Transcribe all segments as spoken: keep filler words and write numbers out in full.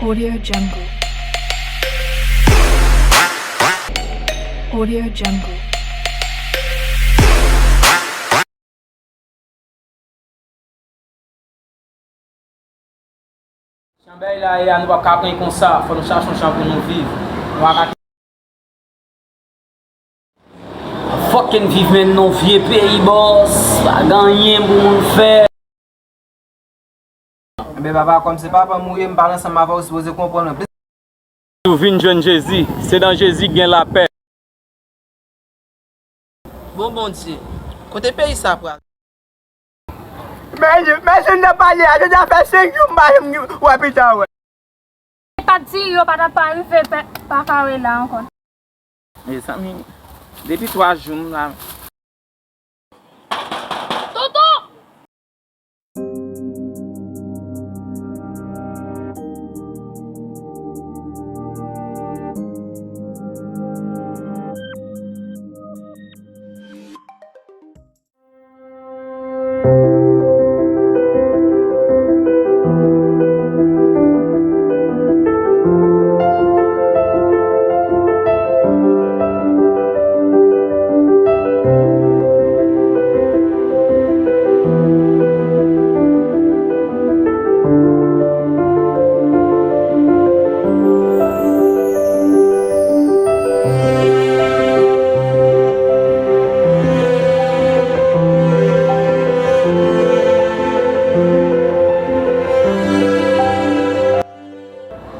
Audio Jungle. Audio Jungle. Jan bagay la ye a, nou p ap ka pran l konsa. Fò nou chache yon jan pou nou viv. Nou pa ka fucking viv menm nan vye peyi, bòs. Pa gen anyen pou moun fè. Enben, papa, kòm se papa m ou ye, m pale ansanm avè w, ou sipoze konprann mwen. Ou vin jwenn Jezi. Se nan Jezi k gen lapè. Bon, Bondye, kote peyi sa pral? Men, men, si m t ap pale a, jodi a fè senk jou m pa janm wè pita, wè. Pa t di yo pa t ap pa rive, pa, pa ka wè la ankò. Mezanmi, depi twa jou m la. Tonton!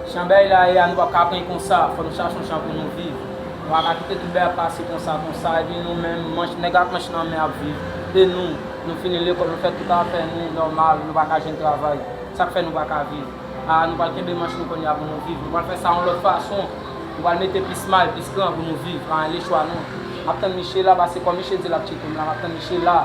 Jan bagay la ye a, nou p ap ka pran l konsa. Fò nou chache yon jan pou nou viv. Nou pa ka kite tout bagay ap pase konsa, konsa, epi nou menm, manch, nèg ak manch nan men ap viv. E nou, nou fini lekòl, nou fè tout afè nou nòmal, nou pa ka jwenn travay. Sa k fè nou pa ka viv? A, nou pral kenbe manch nou kounye a pou nou viv. Nou pral fè sa yon lòt fason. Nou pral mete plis may, plis kran pou nou viv. Pa gen lechwa, non. M ap tann Miche la, paske kòm Miche di l ap tcheke m la, m ap tann Miche la.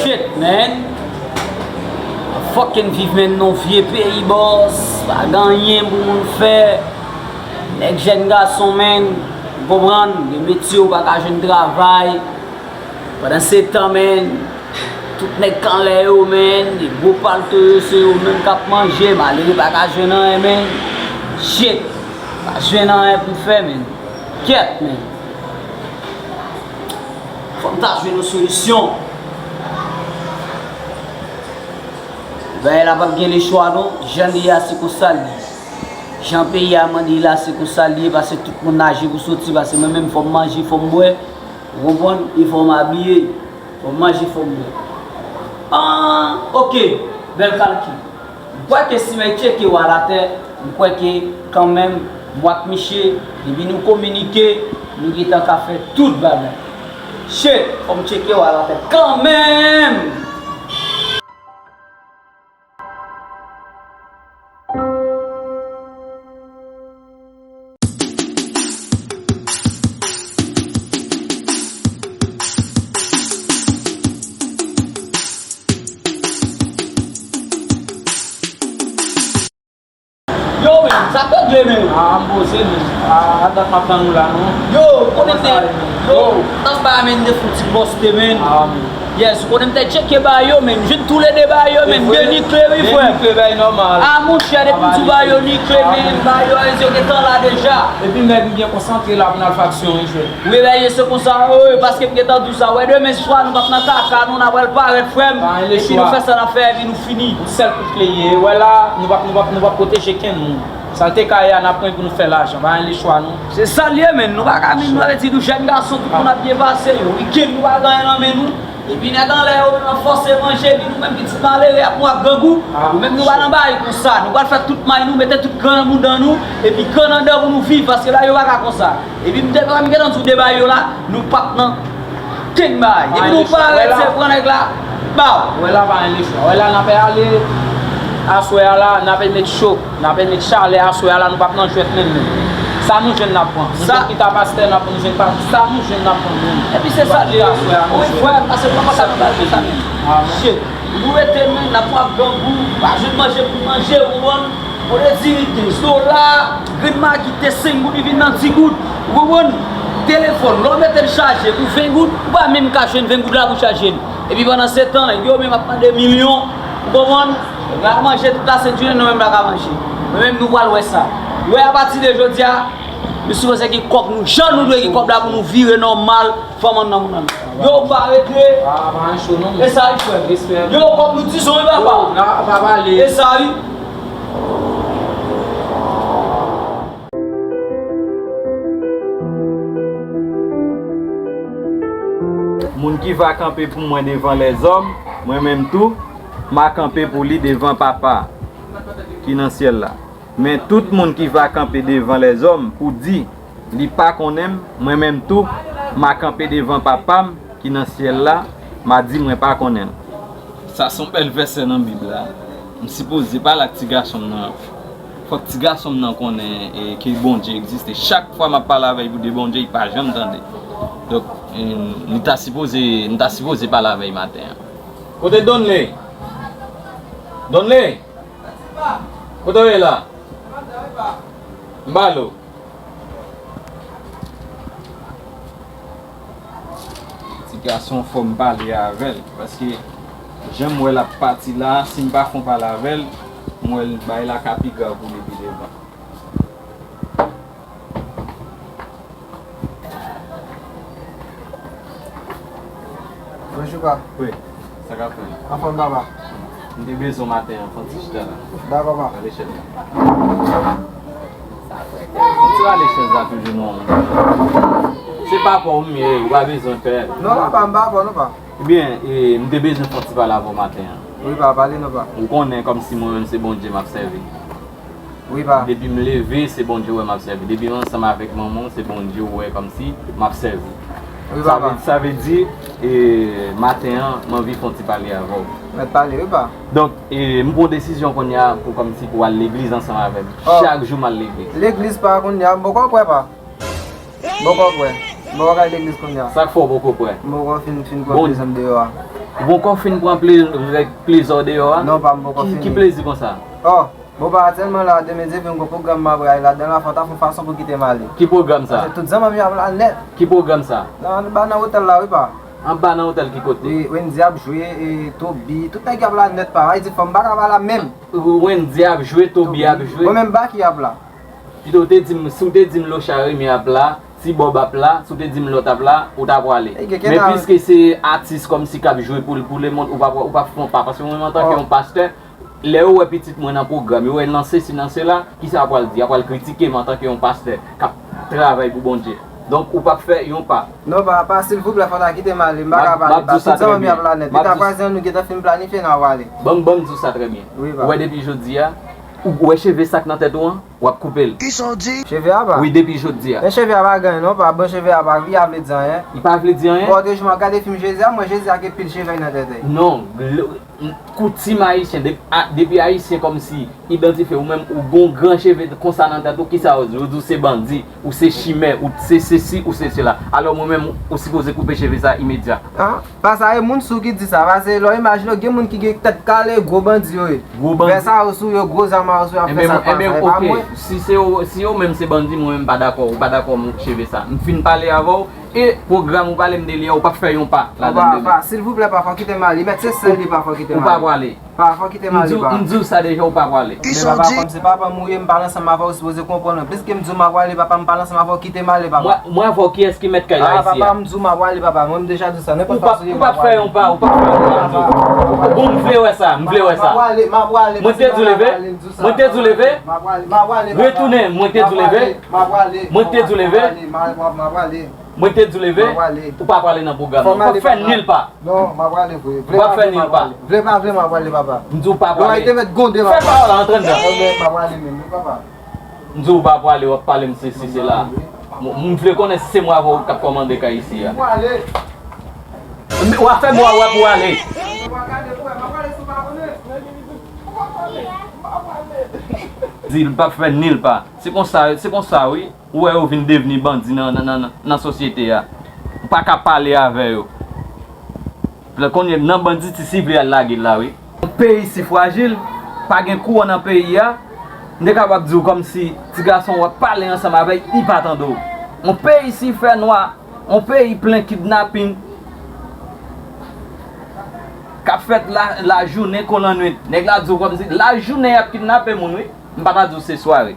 Shit, man. Fucking viv menm nan vye peyi, bòs. Pa gen anyen pou moun fè. Nèg jèn gason, man. Ou konprann? Gen metye ou pa ka jwenn travay. Pandan se tan, man, tout nèg k anlè yo, man, de gwo palto yo, se yo menm k ap manje, malere pa ka jwenn anyen, man. Shit, pa jwenn anyen pou fè, man. Kyèt, man. Fò m ta jwenn yon solisyon. Bagay la p ap gen lechwa, non. Jan l ye a, se konsa l ye. Jan peyi a mande la, se konsa l ye, paske tout moun naje pou soti, paske mwen menm, fò m manje, fò m bwè. Ou konprann? E fò m abiye. Fò m manje, fò m bwè. Ah, ok. Bèl kalkil. M kwè ke si mwen tcheke w alatè, m kwè ke kanmenm, mwen ak Miche, depi nou kominike, nou gentan ka fè tout bagay. Shit, fò m tcheke w alatè kanmenm! Yo, men, sa k regle, men? A, m poze, men. A, a dat m ap tann ou la, non. Yo, ou konnen te, yo, tan ba men de fouti poste, men. A, men. Yes, ou konnen m te tcheke ba yo, men. M jwenn toulede ba yo, men. De nikle, wi, frè. De nikle, bay nòmal. A, monchè, depi m di ba yo nikle, men, ba yo, yo gentan la deja. Epi nèg m byen konsantre la pou n al fè aksyon, wi, frè. Wi, men, se konsa, wi, paske m gentan di w sa. Wè, demen swa, nou p ap nan kaka, non, n ap al parèt, frè m. Epi nou fè sa n ap fè, epi nou fini. Yon sèl kout kle ye. Wè la, nou p ap, nou p ap, nou p ap pwoteje kenn moun. Sa l te ka ye a, n ap pran pou nou fè lajan. Pa gen lechwa, non. Se sa l ye, men. Nou pa ka menm, nou ap di nou jèn gason, tout moun ap byen pase yo. Wikenn, nou pa gen anyen nan men nou. Epi nèg anlè yo menm ap fòse manje, epi nou menm pitit malere ap mò ak grangou. Nou menm nou pa nan bagay konsa. Nou pral fè tout may nou, mete tout kran nan mouda nou, epi kran nan dan pou nou viv, paske bagay yo pa ka konsa. Epi m te, m gentan di w de bagay yo la, nou p ap nan kenn bagay. Depi nou parèt, se pran nèg la, ba w. Wè la pa gen lechwa. Wè la n ap ale aswè a la, n ap met cho, n ap met chalè aswè a la, nou p ap nan jwèt menm menm. Sa nou jwenn n ap pran. Nou jwenn kita pastè n ap pran, nou jwenn pa, sa nou jwenn n ap pran menm. Epi se sa l ye wi. Wi frè, pase pran konsa nou pral fè sa menm. Shit. Nou rete men n ap pran grangou, pa jwenn manje pou manje, ou konprann? Olye diri kenz dola, grenn magi te senk goud, li vin nan di goud, ou konprann? Telefòn, lè w mete l chaje pou ven goud, ou pa menm ka jwenn ven goud la pou chaje l. Epi pandan se tan, nèg yo menm ap mande milyon, ou konprann? Yo ka manje tout lasentjounen, nou menm pa ka manje. Nou menm nou pral wè sa. Ou wè apati de jodi a, nou sipoze gen kòb nou, jan nou dwe gen kòb la pou nou vire nòmal, fanm an nan moun an. Yo pa regle. E sa wi frè. Yo kòb nou dizon wi papa. E sa wi. Moun ki va kanpe pou mwen devan lèzòm, mwen menm tou, m a kanpe pou li devan Papa ki nan syèl la. Men tout moun ki va kanpe devan lèzòm pou di li pa konnen m, mwen menm tou, m a kanpe devan Papa m ki nan syèl la, m a di mwen pa konnen l. Sa se yon bèl vèsè nan Bib la. M sipoze pale ak ti gason m nan. Fòk ti gason m nan konnen, e, ke Bondye egziste. Chak fwa m ap pale avè l pou de Bondye, li pa janm tande. Donk, e, li ta sipoze, m ta sipoze pale avè l maten an. Kote Donley? Donley! Kote w ye la? M pale w. Ti gason fò m pale avè l, paske jan m wè l ap pati la, si m pa fè yon pale avè l, m wè l bagay la ka pi grav pou li pi devan. Bonjou pa. Wi, sa k ap fè? Anfòm papa. M te bezwen w maten an, fè yon ti chita la. Dakò pa. Rale chèz la. Ti rale chèz la toujou non. Se papa w m ye, ou pa bezwen pè. Non papa, m pa pè w non pa. Ebyen, e, m te bezwen fè yon ti pale avè w maten an. Wi pa, pale non pa. Ou konnen kòmsi mwen menm se Bondye m ap sèvi. Wi pa. Depi m leve, se Bondye w wè m ap sèvi. Depi m ansanm avèk manman w, se Bondye w wè kòmsi m ap sèvi. Wi papa. Sa vle, sa vle di, e, maten an, m anvi fè yon ti pale avè w. Mèt pale wi pa. Donk, e, m pran desizyon kounye a pou kòmsi pou al legliz ansanm avè m. Oh. Chak jou m al legliz. Legliz pa kounye a, m poko kwè pa. M poko kwè. M poko al legliz kounye a. Sa k fè w poko kwè? M poko fin, fin pran plezi m deyò a. Ou poko fin pran ple-, plezi w deyò a? Non pa, m poko fini. Ki, ki plezi konsa? Oh. Bon pa, aktyèlman la, demen Dye vle m gon pwogram m ap pral ladan la, fò w ta fè yon fason pou kite m ale. Ki pwogram sa? Paske tout zanmi m yo ap la nèt. Ki pwogram sa? Nan, anba nan otèl la wi pa. Anba nan otèl ki kote? Wi, Wendy ap jwe, e, Toby, tout nèg yo ap la nèt pa. Sa vle di fò m pa ka pa la menm. Wendy ap jwe, Toby ap jwe. Mwen menm Baky ap la. Pito w te di m, si w te di m Locha Remy ap la, Ti Bob ap la, si w te di m lòt ap la, ou ta prale. Men piske se atis kòmsi k ap jwe pou, pou lemonn, ou pa, ou pa fè yon pa. Paske mwen menm antanke yon pastè, lè yo wè pitit mwen nan pwogram, yo wè l nan sesi, nan sela, kisa y ap pral di? Y ap pral kritike m antanke yon pastè k ap travay pou Bondye. Donk, ou p ap fè yon pa. Non, papa, silvouplè, fò w ta kite m ale, m pa ka pale, pa. Tout zanmi m yo ap la nèt. Pita kwaze an, nou gentan fin planifye, n a prale. Ban m, ban m di w sa trè byen. Wi, pa. Ou wè depi jodi a, ou wè cheve sa k nan tèt ou an, w ap koupe l. Kisa w di? Cheve a, pa? Wi, depi jodi a. Men cheve a pa gen anyen non, pa. Bon, cheve a pa, li pa vle di anyen. Li pa vle di anyen? Bon, de jou m ap gade fim Jezi a, m wè Jezi ak pil cheve nan tèt li. Non, koutim ayisyen, de-, a, depi ayisyen kòmsi idantifye ou menm, ou gon gran cheve konsa nan tèt ou, kisa yo di? Yo di w se bandi, ou se chimè, ou se sesi, ou se sela. Alò mwen menm, ou sipoze koupe cheve sa imedya. Ah, pa sa, e moun sou ki di sa, paske lè w imajine w, gen moun ki gen tèt kale, gwo bandi yo ye. Gwo bandi. Vès a yo sou yo, gwo zam a yo sou yo, y ap fè sa k pa sa, e pa mwen. Si se yo, si yo menm se bandi, mwen menm m pa dakò, ou pa dakò m cheve sa. M fin pale avè w, e pwogram ou pale m de li a, ou p ap fè yon pa ladan l demen. Pa, pa, silvouplè, pa fò kite m ale, mèt se sèl li, pa fò kite m ale. Ou pa prale. Pa, fò kite m ale, pa. M di w sa deja, ou pa prale. Men papa, kòm se papa m ou ye, m pale ansanm avè w, ou sipoze konprann mwen. Piske m di w m ap prale, papa, m pale ansanm avè w, kite m ale, papa. Mwen, mwen avè w, kiyès ki mèt kay la isi a? Ah, papa, m di w m ap prale, papa. Mwen, m deja di w sa. Nenpòt fason ou ye, m ap prale. Ou p ap fè yon pa, ou p ap fè yon pa. Bon, m vle wè sa, m vle wè sa. M ap prale, m ap prale. Mwen te di w leve? Mwen te di w leve? M ap prale, m ap prale, papa. Retounen, mwen te di w leve? M ap prale, m ap prale. Mwen te di w leve? M ap prale, m ap prale. Mwen te di w leve? M ap prale. Ou pa prale nan pwogram nan. Ou p ap fè nil pa. Non, m ap prale vre. Vle pa vle, m ap prale. Vle pa vle, m ap prale, papa. M di w pa prale. Lòm ay te mèt gwonde, papa. Fè pa w la, antre anndan. M ap prale menm wi, papa. M di w pa prale, w ap pale m sesi sela. M, m vle konnen si se mwen avè w k ap kòmande kay isi a. M prale. W ap fè bwa w ap prale. M ap prale, frè, m ap prale si w pa konnen. M ap prale. M ap prale. Di l p ap fè nil pa. Se konsa, se konsa wi, ou wè yo vin devni bandi nan, nan, nan, nan, nan sosyete a. Ou pa ka pale avè yo. Kounye nan bandi ti si vle al lage l la wi. Yon peyi si frajil, pa gen kouran nan peyi a, m te kapab di w kòmsi ti gason w ap pale ansanm avè l, li pa tande w. Yon peyi si fè nwa, yon peyi plen kidnapin k ap fèt la, lajounen kon lannwit. Nèg la di w kòmsi lajounen y ap kidnape moun wi. M pa ta di w se sware.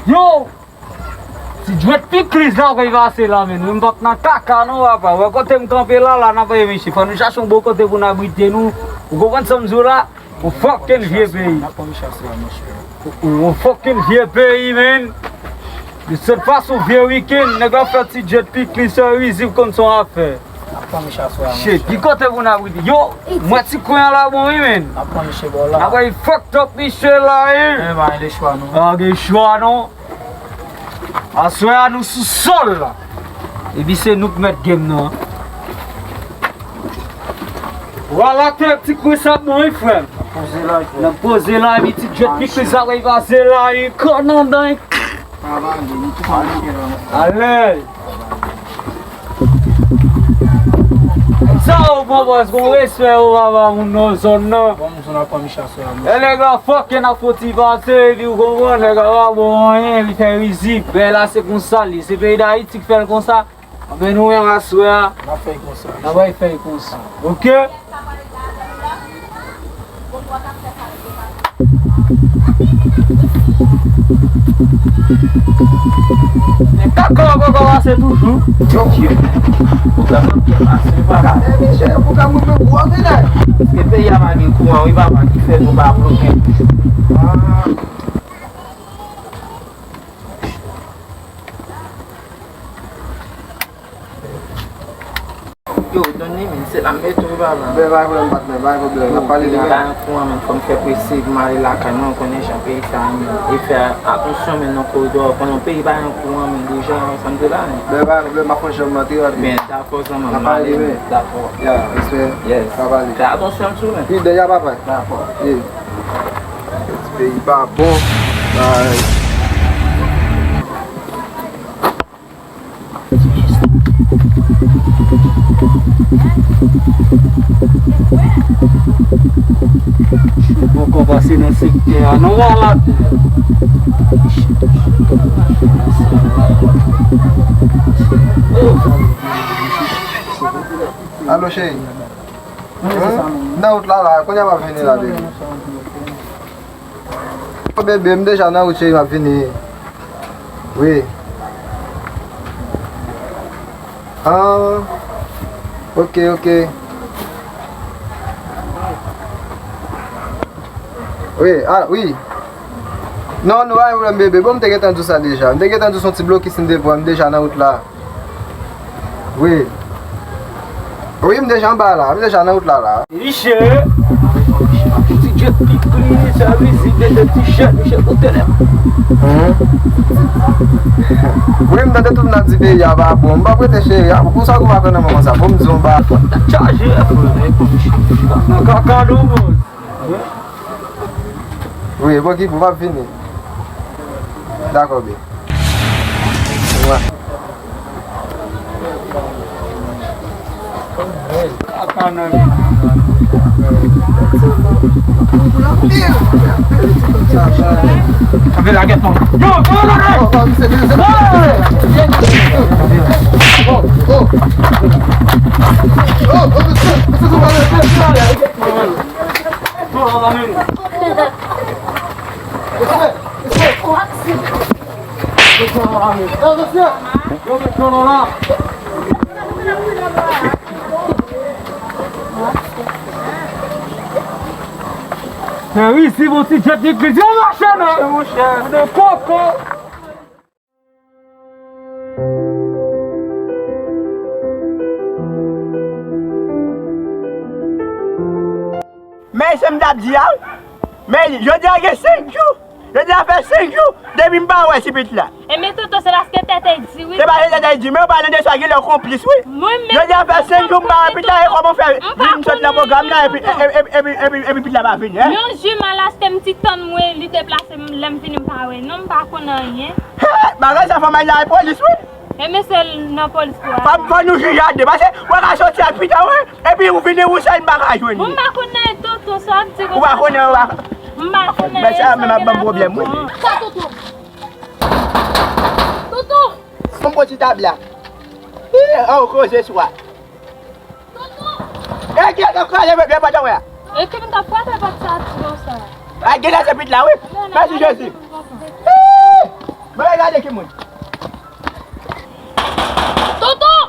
Yo! Ti djwèt pikliz la kay pase la, men nou m p ap nan kaka non, papa. Wè kote m kanpe la, la, n ap voye mesye. Fò nou chache yon bon kote pou n abrite nou. Ou konprann sa m di w la? Yon fucking vye peyi. N ap pran mesye aswè a, monchè. Yon fucking vye peyi, men. De sèt fason, vye wikenn, nèg la fè ti djwèt pikliz, se rizib konn son afè. N ap pran mesye aswè a, monchè. Shit, ki kote pou n abrite? Yo, mwen ti kwen an la bon, wi, men. N ap pran mesye bò la. Apre, fucked up mesye la, wi. Men, pa gen chwa, non. Pa gen chwa, non. Aswè a, nou sou sòl la. Epi se nou k mèt game nan. Vwala tèt ti kwen sa bon, wi, frè. N ap poze la, wi, frè. N ap poze la, epi ti djwèt pikliz sa, wi, pase la, wi. Kò nan dan, wi. Alèz. Sa ou pran bòs, gon respè ou pa ba moun nan zòn nan. Bon, moun zòn ap pran micha sou la, monchè. E nèg la fòk ke n ap fè ti pase, epi ou konprann, nèg la pa bon anyen, li fè rizib. Ben la se konsa li, se peyi Dayiti k fè l konsa. Anben nou menm aswè a, n ap fè l konsa. N ap fè l konsa. Oke? Men kaka w poko pase toujou. Yo, pwoblèm nan byen pase, pa ka. Men misye, pwoblèm mwen menm gwo vide. Paske peyi a pa gen kouran, wi, papa, ki fè nou pa bloke toujou. Ah. Yo, Donny, men, se la m mete w, papa. Ben, pa gen pwoblèm, patnè, pa gen pwoblèm. N ap pale demen. Yo, ba yon kou an, men, fò m fè prese pou m ale lakay mwen, ou konnen jan peyi sa a, men. E fè atansyon, men, nan koridò, ou konnen yon peyi pa gen kouran, men, deja, sa m di la, men. Ben, pa gen pwoblèm, m ap fè jan m antre, antre. Ben, dakò, zanmi m, m ale, men. N ap pale demen. Dakò. Ya, respè. Yes. N ap pale. Fè atansyon tou, men. Wi, deja, papa. Dakò. Ye. Ti peyi pa bon. Ay. Poko pase nan sektè a, non, wala. Alo, cheri. Wi, se sa menm. Nan wout la, la, kounye a m ap vini la, baby. Oh, bebe, m deja nan wout, cheri, m ap vini. Wi. Ah, ok, ok. Wi, ah, wi. Non, non, pa gen pwoblèm, bebe. Bon, m te gentan di w sa deja. M te gentan di w se yon ti blokis m te pran, m deja nan wout la. Wi. Wi, m deja anba la, m deja nan wout la, la. Misye, ti djèt pikliz, sa vizit, mete ti chèn, misye kote lè. Wi, m tande tout moun ap di peyi a pa bon. M p ap rete cheri a. Pou sa ou pa kwè nan mwen konsa? Bon, m di w ba. Chaje, nan kaka nou, bon. Wi, bon, ki pou m ap vini. Dakò, be. Wi. Anpe lagèt non. Yo, yo, yo, yo. Oh, oh. Oh, oh, oh. Fè risi, bon ti djèt legliz yo mache non. Monchè, monchè. De koko. Men sa m t ap di a, men jodi a gen senk jou, Jodi a fè senk jou depi m pa wè ti pitit la. E men tonton, se paske tèt e di wi. Se pa se tèt e di, men w pale de sa, gen lè w konplis wi. Jodi a fè senk jou m pa wè pitit la, e kòman w fè vin sot nan pwogram nan, epi, epi, epi, epi, epi pitit la pa vini, en? Yon jou m al achte m ti tann mwen, li te plase m, lè m vini m pa wè. Non, m pa konn anyen. Bagay sa fò m al la polis wi. E men se nan polis pou al. Fò, fò nou jije a de, paske w ka soti ak pitit la wi, epi ou vini ou sèl m pa ka jwenn li. Bon, m pa konn anyen tonton, sa w ap di konsa. Ou pa konnen, ou pa. M pa konnen. Mesye a menm ap ban m pwoblèm wi. Sa tonton. Tonton! Ban m pran ti tab la. Ih, an koze swa. Tonton! E ki ap frape pòt la wè a? E ki moun k ap frape pòt sa ti konsa? A, gen lè se pitit la wi. Mèsi Jezi. Ih! Mwen gade ki moun. Tonton!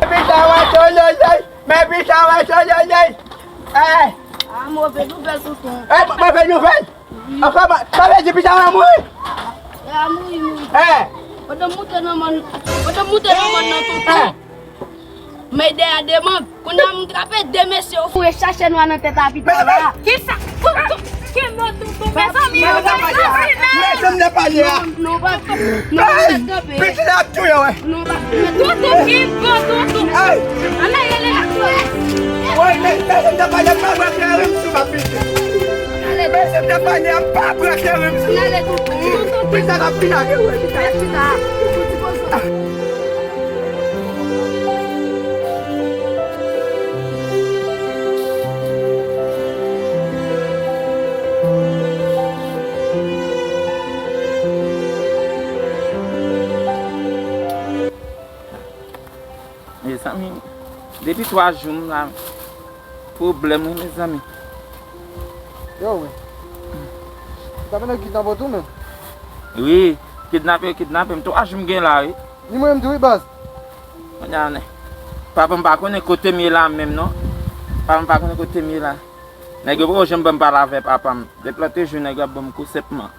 Pitit la wè soleyi. Men pitit la wè soleyi. Eh! A, move nouvèl tonton. Eh, move nouvèl? Ankò, sa vle di pitit la mouri? E a mouri, mouri. Eh! Pandan m moute nan mòn, pandan m moute nan mòn nan tonton. Eh! Men dèyè de mank. Kounye a m trape de mesye yo foure chache nwa nan tèt a pitit la. Kisa? Tonton, ki mo tonton? Mezanmi, yo bay asasinen. Mezanmi, nan pale a. Non, non, pa, non, pa kanpe. Pitit la ap touye, wè. Non, pa. Tonton, ki bon, tonton. Ay! Ann ale, ale, ale. Woy, men, men, men, men, pa pale, m pa bwè kleren m sou m ap piti. Men, men, men, pale, m pa bwè kleren m sou. Ann ale, tonton. Pita n ap fin avè w, pita. Pita. Mezanmi, depi twa jou m la, pwoblèm wi, mezanmi. Yo, wi. Sa vle di kidnape w tou menm? Wi, kidnape, kidnape m. Twa jou m gen la, wi. Ni mwen menm tou, wi, baz. Kounye a, nè, papa m pa konnen kote m ye la menm, non. Papa m pa konnen kote m ye la. Nèg yo poko janm ban m pale avè papa m. Depi lòt jou, nèg yo ap ban m kou senpman.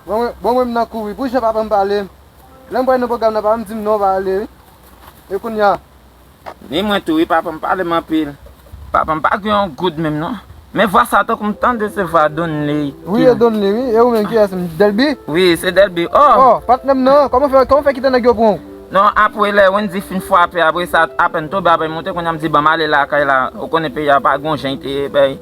Bon, mwen, bon, mwen, m nan kouri. Pou jan papa m pale m. Lè m pral nan pwogram nan, papa m di m non, w pa ale, wi. E kounye a? Ni mwen tou, wi, papa m pale m anpil. Papa m pa gen yon goud menm, non. Men vwa sa tankou m tande se vwa Donley. Wi, e Donley, wi. E ou menm kiyès? Delby? Wi, se Delby. Oh! Oh, patnè m nan, kòman fè, kòman fè kite nèg yo pran w? Non, apre lè Wendy fin frape, apre sa, apèn tonbe, apèn monte, kounye a m di, "Ban m ale lakay la." Ou konnen peyi a pa gon jan te ye, bay,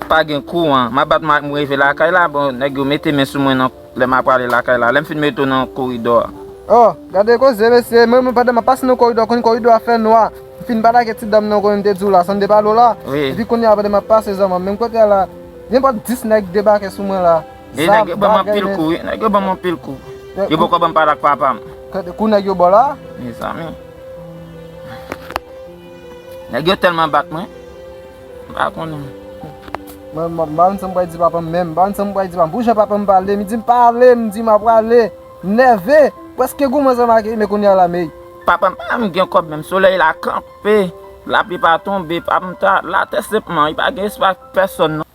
pa gen kouran. M ap bat m, m rive lakay la, bon, nèg yo mete men sou mwen nan lè m ap prale lakay la, lè m fin mete w nan koridò a. Oh, gade koze, mesye, mwen menm pandan m ap pase nan koridò, konn koridò a fè nwa. M fin pale ak ti dam nan, konn m te di w la, san m te pale w la. Wi. Epi kounye a, pandan m ap pase zanmanm, menm kote a la, nenpòt dis nèg debake sou mwen la. E nèg yo ban m anpil kou, wi, nèg yo ban m anpil kou. Yo poko ban m pale ak papa m. Kou nèg yo ba w la? Mezanmi. Nèg yo tèlman bat mwen. M pa konnen. Mwen, m, m pa konn sa m pral di papa m menm. M pa konn sa m pral di papa m. Pou jan papa m pale, m di m pa ale, m di m ap prale. M nève. Prèske goumen ansanm ak li, men kounye a la, men. Papa m pa menm gen kòb menm. Solèy la kanpe. Lapli pa tonbe. Papa m ta latè senpman. Li pa gen respè ak pèsonn, non.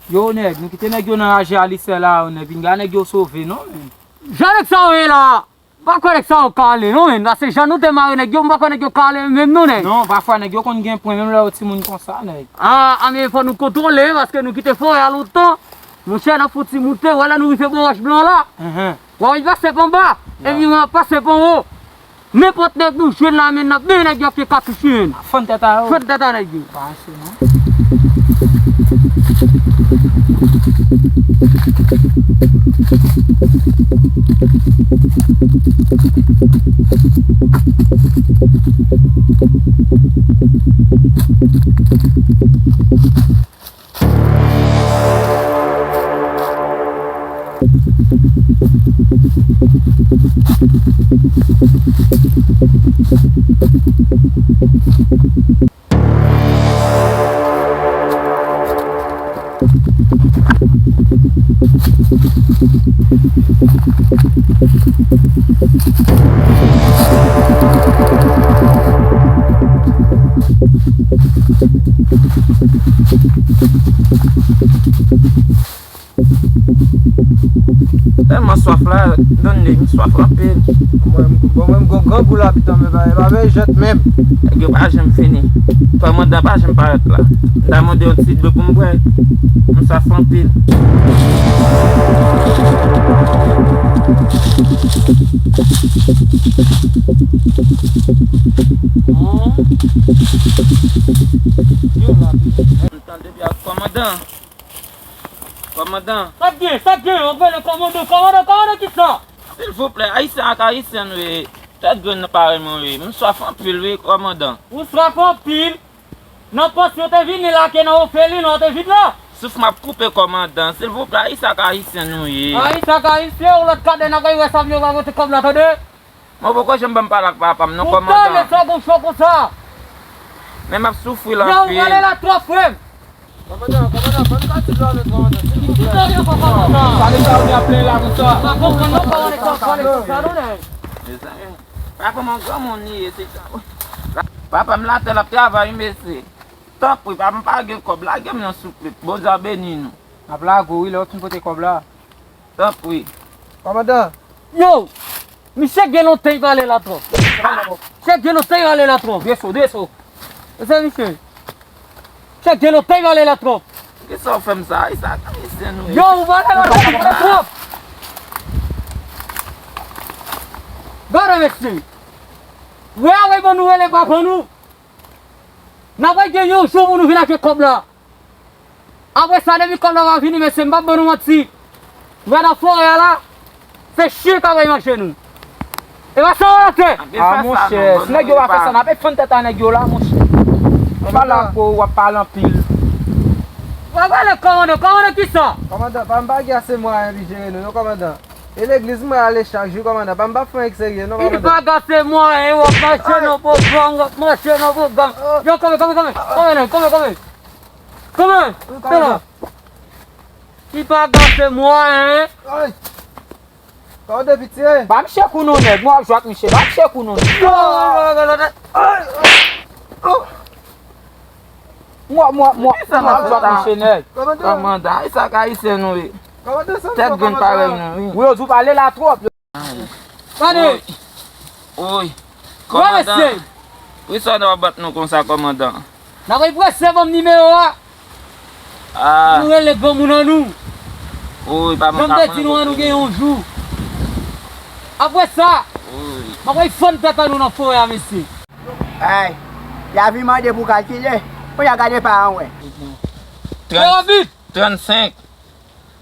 Yo, nèg, nou kite nèg yo nan raje Alisè la, yo, nèg, vin gade nèg yo sove, non, men. Jan nèg sa yo ye la, m pa kwè nèg sa yo ka ale, non, men. Paske jan nou te mare nèg yo, m pa kwè nèg yo ka ale menm, non, nèg. Non, pafwa nèg yo konn gen pwen, menm lè yo timoun konsa, nèg. A, a, men fò nou kontwole, paske nou kite forè a lontan. Monchè, n ap fouti moute, wè lè nou rive bò Wòch Blan la. Enhen. W ap pase pa anba, epi w ap pase pa anwo. Nenpòt nèg nou jwenn la, men n ap benyen nèg yo ak katouch, men. Fann tèt a yo. Fann tèt a nèg yo. Pa anse, non. Tèlman swaf la, donne, m swaf anpil. Mwen, mwen menm, gon grangou lapitan, men pa, pa vle jèt menm. Nèg yo pa janm fini. Kòmandan pa janm parèt la. M ta mande yon ti dlo pou m bwè. M swaf anpil. M tande byen, kòmandan. Kòmandan. Sa k gen? Sa k gen? W ap rele kòmandan, kòmandan, kòmandan kisa? Silvouplè, ayisyen ak ayisyèn, wi. Tèt grenn nan parèy mwen, wi. M swaf anpil, wi, kòmandan. Ou swaf anpil? Nan pòs yo te vini la, ke nan ofelina w te vin la? Souf m ap koupe, kòmandan. Silvouplè, ayisyen ak ayisyèn, wi. Ayisyen ak ayisyen, yon lòt kadè n ap wè sa, yo va vote kòb la, tande? Mwen poko janm ban m pale ak papa m non, kòmandan. Ou tande sa gon cho konsa? Men m ap soufri l anpil. Yo, ou pale la twòp, frè m. Kòmandan, kòmandan, ban m ka ti dlo avèk kòmandan, silvouplè. Ki dlo avèk kòmandan? Pale sa ou gen ap plenyen la konsa. M pa konprann non, kòmandan, sa w pale konsa non, nèg. Mezanmi, papa m yon granmoun li ye, se sa. Papa m la tè l ap travay, mesye. Tanpri, papa m pa gen kòb, lage m nan souple. Bondye a beni nou. N ap lage w wi, lè w fin pote kòb la. Tanpri. Kòmandan. Yo! Misye gen lontan li pale la twòp. Misye gen lontan li pale la twòp. Deso, deso. Ese misye. Misye gen lontan li pale la twòp. Kisa w fè m sa? Ayisyen ak ayisyèn, wi. Yo, ou pale la twòp. Gade mesye. Wè, wè, bon, nou rele papa nou. N ap gen yon jou pou nou vin ak kòb la. Apre sa, depi kòb la va vini, mesye, m p ap ban nou manti. Ou wè nan forè a la, se chen k ap bay manje nou. E pa sa w atè. A, monchè, si nèg yo pa fè sa, n ap fann tèt a nèg yo la, monchè. Ou pale ak ou, w ap pale anpil. W ap pale kòmandan, kòmandan kisa? Kòmandan, pa m pa gen ase mwayen pou jere nou, non, kòmandan. E legliz mwen ale chak jou, kòmandan. Pa m pa fè yon serye, non, kòmandan. Li pa gate mwayen, w ap mache nan pwogram, w ap mache nan pwogram. Yo, kanpe, kanpe, kanpe. Kanpe, nèg, kanpe, kanpe. Kanpe, kanpe la. Li pa gate mwayen. Ay. Kòmandan, pitye. Ba misye kou non, nèg. Mwen ap jwe ak misye. Ba misye kou non, nèg. Mwen, mwen, mwen, mwen ap jwe ak misye, nèg. Kòmandan. Kòmandan, ayisyen ak ayisyèn nou ye. Kòmandan, sa tèt grenn parèy nou, wi. Wi, yo di w pale la twòp. Gade. Woy. Woy. Kòmandan. Wi, sa w ap bat nou konsa, kòmandan? N ap prese, ban m nimewo a. Ah. Nou rele granmoun an nou. Woy, pa ban m. Jan m te di nou an, nou gen yon jou. Apre sa, woy, m ap fann tèt an nou nan forè a, mesye. Ay, y a vin mande pou kalkile. Kounye a gade pa an wè. Trant, trannsenk,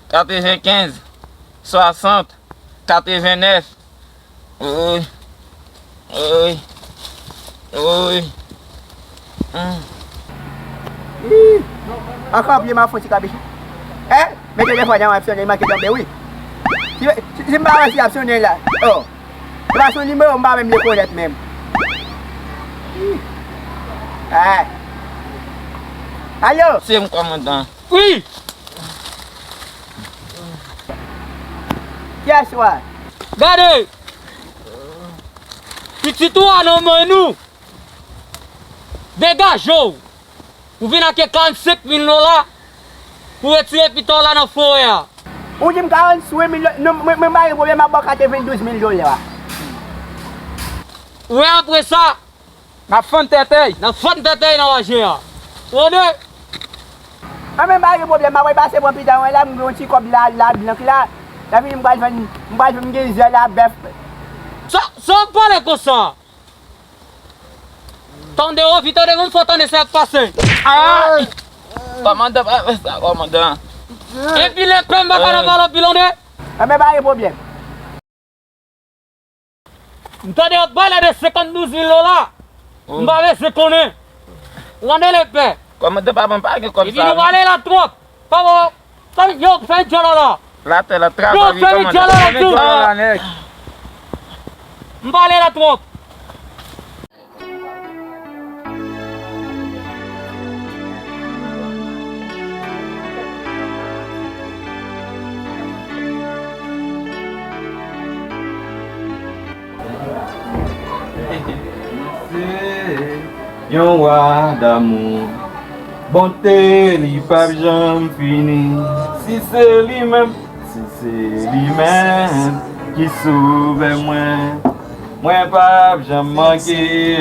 katrevenkenz, swasant, katrevennèf. Woy. Woy. Woy. Hmm. Ih. Ankò pye m ap fon ti kabichi. Eh? Mete telefòn nan, ap sonnen, li manke tonbe, wi. Si, si, si m pa wè si ap sonnen la. Oh. Se pa sou nimewo m pa menm rekonèt menm. Ih. Ah. Alo? Se m, kòmandan. Wi! Kiyès ou a? Gade! Pitit ou a nan men nou! Degaje w! Ou vin ak karannsenk mil dola pou retire pita w la nan forè a. Ou di m karannsenk mil dola? Non, mwen, mwen pa gen pwoblèm, m ap ba w katrevendouz mil dola. Ou wè apre sa, n ap fann tètèy. N ap fann tètèy nan wajen an. Ou tande? An men pa gen pwoblèm, m ap pase pran pita mwen la, m gen yon ti kòb la, la blank la. Epi m pral vann, m pral vann gen zè la bèf. Sa, sa w ap pale konsa? Tande, o, vi tande, moun fò tande sa k pase. Ah! Kòmandan, pa fè sa, kòmandan. Epi lepè m pa ka nan pale anpil, tande. An men pa gen pwoblèm. M tande w ap pale de senkanndouz mil dola. Oh. M pa bezwen konnen. Ou tande lepè. Kòmandan, pa ban m pa gen kòb sa. Epi nou pale la twòp. Pa bon. Sa yo fè djòlò la. Latè la travay, wi, kòmandan. Yo fè djòlò la tou. M pale la twòp. Mwen se yon wa damou. Bonte li p ap janm fini. Si se li menm, si se li menm ki sovè mwen, mwen p ap janm manke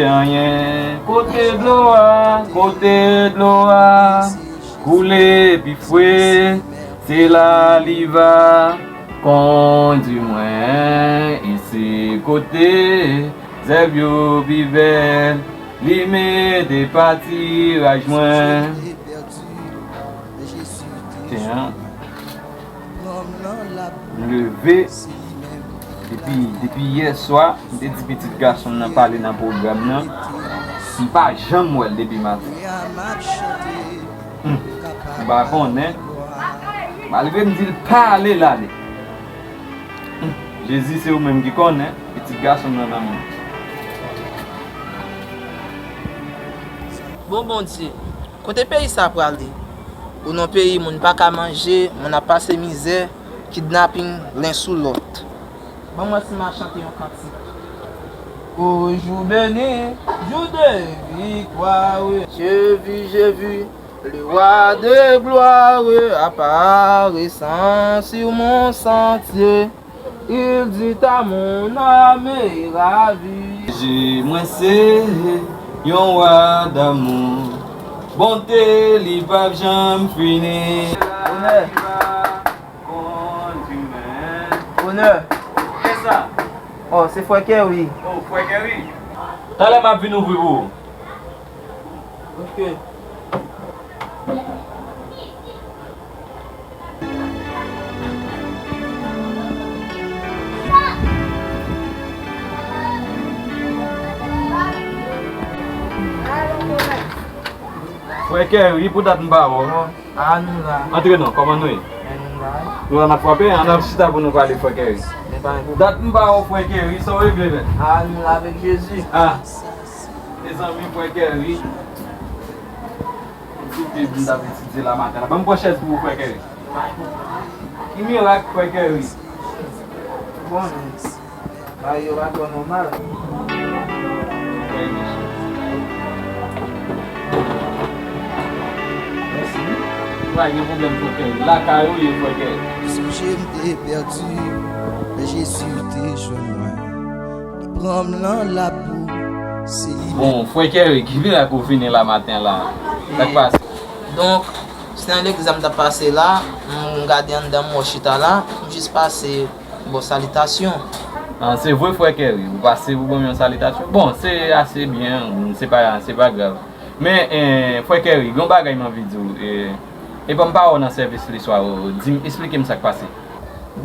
anyen. Kote dlo a, kote dlo a koule pi fre, se la li va kondui mwen. E se kote zèb yo pi bèl, li mete patiraj mwen. Ten an, m leve depi, depi yè swa, m te di pitit gason m nan pale nan pwogram nan, m pa janm wè l depi maten. Hmm, m pa konnen. Malgre m di l pa ale, l ale. Hmm, Jezi, se ou menm ki konnen, pitit gason m nan nan men w. Bon Bondye, kote peyi sa prale? Ou nan peyi moun pa ka manje, moun ap pase mizè, kidnaping, len sou lòt. Ban m wè si m a chante yon kantik. Au jour béni, jour de victoire, je vis, je vis, le roi de gloire apparaissant sur mon sentier. Il dit à mon âme ravie. Jezi, mwen se yon wa damou. Bonte li p ap janm fini. Onè. Onè. Kisa? Oh, se frè Kerry. Oh, frè Kerry. Talè m ap vin ouvri pou ou. Ok. Frè Kerry, pou dat m pa wè w. A nou la. Antre non, kòman nou ye? Men nou la. Nou la n ap frape, ann al chita pou nou pale, frè Kerry. Men pa gen pwoblèm. Dat m pa wè w, frè Kerry, sa w regle menm? A nou la avèk Jezi. Ah, mezanmi, frè Kerry. Etidye m t ap etidye la maten la. Ban m pran chèz pou ou, frè Kerry. Ki mirak, frè Kerry? Bon, bagay yo pa twò nòmal. Pa gen pwoblèm, frè Kerry. Lakay ou ye, frè Kerry. Sonje m te pèdi, men Jezi te jwenn mwen. Li pran m nan labou, se li menm. Bon, frè Kerry, ki mirak ou vini la maten la? Sa k pase? Donk, se nan legliz la m t ap pase la, m gade anndan m wè w chita la, m jis pase ba w salitasyon. Ah, se vre, frè Kerry, ou pase pou ban m yon salitasyon? Bon, se ase byen, se pa, se pa grav. Men, eh, frè Kerry, gen yon bagay m anvi di w. Eh, epa m pa wè w nan sèvis leswa, di m, esplike m sa k pase.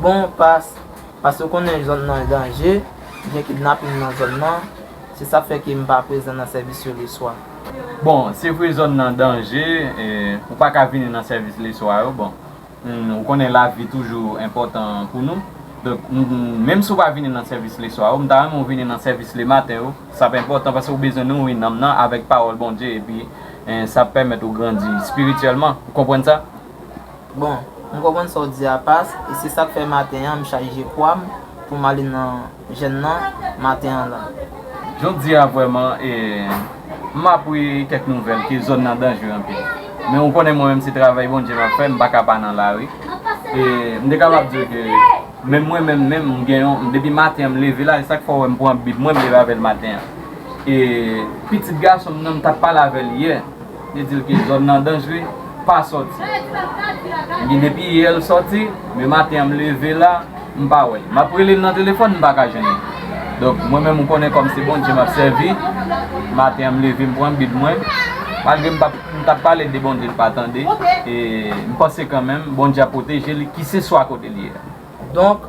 Bon, pas, paske w konnen zòn nan an danje, gen kidnaping nan zòn nan, se sa k fè ke m pa prezan nan sèvis yo leswa. Bon, se vre zòn nan danje, eh, ou pa ka vini nan sèvis leswa yo, bon. Hmm, ou konnen lavi toujou enpòtan pou nou. Donk, m, m, menm si w pa vini nan sèvis leswa yo, m ta renmen w vini nan sèvis lematen yo. Sa ap enpòtan paske w bezwen nouri nanm nan avèk pawòl Bondye epi, eh, sa ap pèmèt ou grandi espirityèlman. Ou konprann sa? Bon, m konprann sa w di a, pas, e se sa k fè maten an m chaje kwa m pou m ale nan jèn nan maten an la. Jodi a vrèman, e, m apri kèk nouvèl ke zòn nan danje anpil. Men ou konnen mwen menm se travay Bondye m ap fè, m pa ka pa nan lari. E m te kapab di w ke menm mwen menm, menm m gen yon, depi maten an m leve la, e sa k fè w wè m pran Bib mwen, m leve avè l maten an. E pitit gason m nan, m t ap pale avè l yè. Li di l ke zòn nan danje, pa sòti. Ebyen depi yè l sòti, men maten an m leve la, m pa wè l. M ap rele l nan telefòn, m pa ka jwenn li. Donk, mwen menm, ou konnen kòm se Bondye m ap sèvi, maten an m leve, m pran Bib mwen, malgre m pa, m t ap pale de Bondye, l pa tande, e m panse kanmenm Bondye ap pwoteje li, kiseswa kote l ye a. Donk,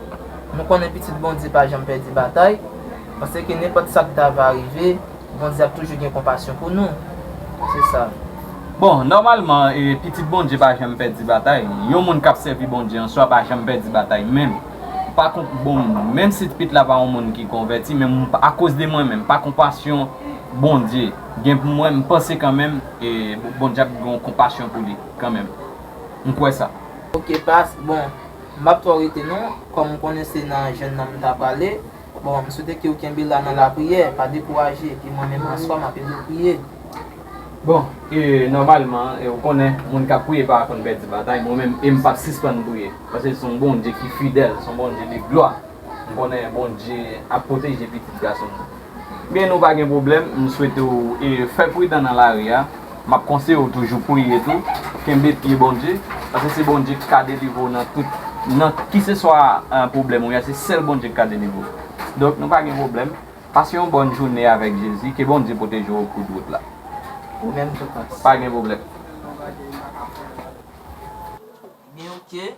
nou konnen pitit Bondye pa janm pèdi batay, paske nenpòt sa k ta va rive, Bondye ap toujou gen konpasyon pou nou. Se sa. Bon, nòmalman, e, pitit Bondye pa janm pèdi batay. Yon moun k ap sèvi Bondye an swa pa janm pèdi batay menm. Pa kon, bon, menm si pitit la pa yon moun ki konvèti, men m, akoz de mwen menm, pa konpasyon Bondye gen pou mwen, m panse kanmenm, e, Bondye ap gen yon konpasyon pou li kanmenm. M kwè sa. Ok, pas, bon, m p ap twò rete non, kòm m konnen se nan jèn nan m ta prale. Bon, m swete ke w kenbe la nan lapriyè, pa dekouraje, epi mwen menm an swa m ap ede w priye. Bon, e, nòmalman, e, ou konnen, moun k ap priye pa konn pèdi batay, mwen menm, e m p ap sispann priye. Paske se yon Bondye ki fidèl, se yon Bondye de glwa. M konnen Bondye ap pwoteje pitit gason m nan. Men nou pa gen pwoblèm, m swete w, e, fè pridan nan lari a. M ap konseye w toujou priye tou, kenbe pye Bondye, paske se Bondye ki ka delivre w nan tout, nan kiseswa, e, pwoblèm ou ye, se sèl Bondye ki ka delivre w. Donk, nou pa gen pwoblèm. Pase yon bòn jounen avèk Jezi, ke Bondye pwoteje w o kou de wout la. Ou menm tou, Frans. Pa gen pwoblèm. Ebyen, oke.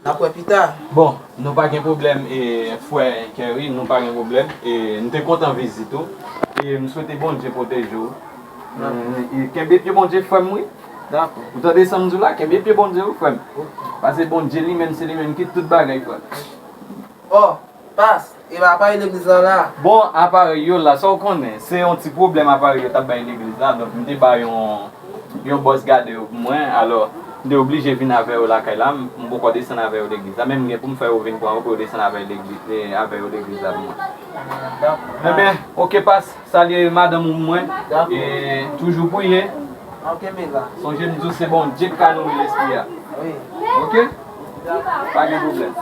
N ap wè pita. Bon, nou pa gen pwoblèm, e, frè Kerry, nou pa gen pwoblèm. E, m te kontan vizit ou. E, m swete Bondye pwoteje w. Dakò. E, kenbe pye Bondye, frè m, wi. Dakò. Ou tande sa m di w la? Kenbe pye Bondye, wi, frè m. Oke. Paske Bondye li menm, se li menm ki tout bagay, frè m. Oh, pas, e aparèy legliz la la? Bon, aparèy yo la, sa w konnen, se yon ti pwoblèm aparèy yo t ap bay legliz la, donk m te ba yon, yon bòs gade yo pou mwen, alò, m te oblije vin avè yo lakay la, m, m poko desann avè yo legliz la, men m gen pou m fè yo vin pran yo pou yo desann avè legliz, e, avè yo legliz la pou mwen. Dakò. Enben, oke, pas, salye madanm ou pou mwen, dakò, e toujou priye. An kenbe la. Sonje m di w se Bondye k ka nouri lespri a. Wi. Oke? Pa gen pwoblèm.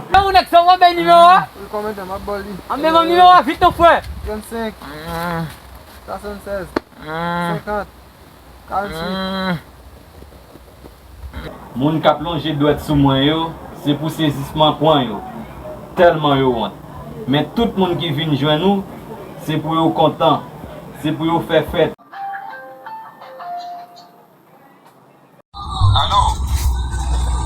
Yon nèg sa w ap bay nimewo a? Wi, kòmandan, m ap ba w li. An, men ban m nimewo a vit non, frè. Trannsenk. Swasannsèz. Senkant. Karantuit. Moun k ap lonje dwèt sou mwen yo, se pou sezisman pran yo. Tèlman yo wont. Men tout moun ki vin jwenn ou, se pou yo kontan. Se pou yo fè fèt. Alo?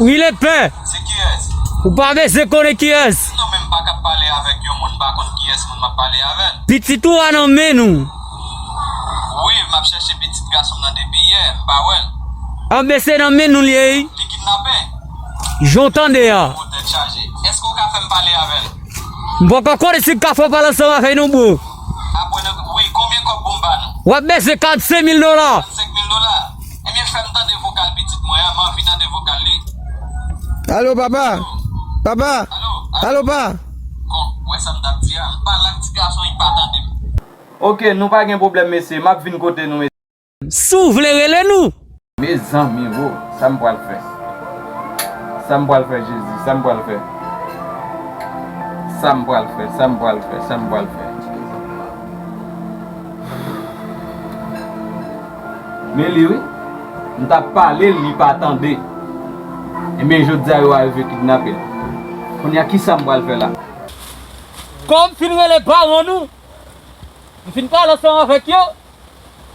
Wi, Lepè. Se kiyès? Ou pa bezwen konnen kiyès. Non, men m pa kab pale avèk yon moun, m pa konn kiyès moun m ap pale avè l. Pitit ou a nan men nou. Wi, m ap chèche pitit gason m nan depi yè, m pa wè l. Anben, se nan men nou l ye, wi. Li kidnape? Jan w tande a. O, tèt chaje. Èske w ka fè m pale avè l? M poko konnen si m ka fè w pale ansanm avè l non, bro. Apre nou, wi, konbyen kòb pou m ba nou? W ap bezwen karannsenk mil dola. Karannsenk mil dola? Ebyen, fè m tande vokal pitit mwen an, m anvi tande vokal li. Alo, papa? Papa? Alo? Alo, pa? Bon, ou wè sa m t ap di a, m pale ak ti gason, li pa tande m. Oke, nou pa gen pwoblèm, mesye, m ap vin kote nou, mesye. Si w vle rele nou. Mezanmi, bro, sa m pral fè? Sa m pral fè, Jezi? Sa m pral fè? Sa m pral fè? Sa m pral fè? Sa m pral fè? Men li, wi. M t ap pale l, li pa tande. Ebyen, jodi a, yo arive kidnape l. Kounye a, kisa m pral fè la? Kòm m fin rele paran nou, m fin pale ansanm avèk yo,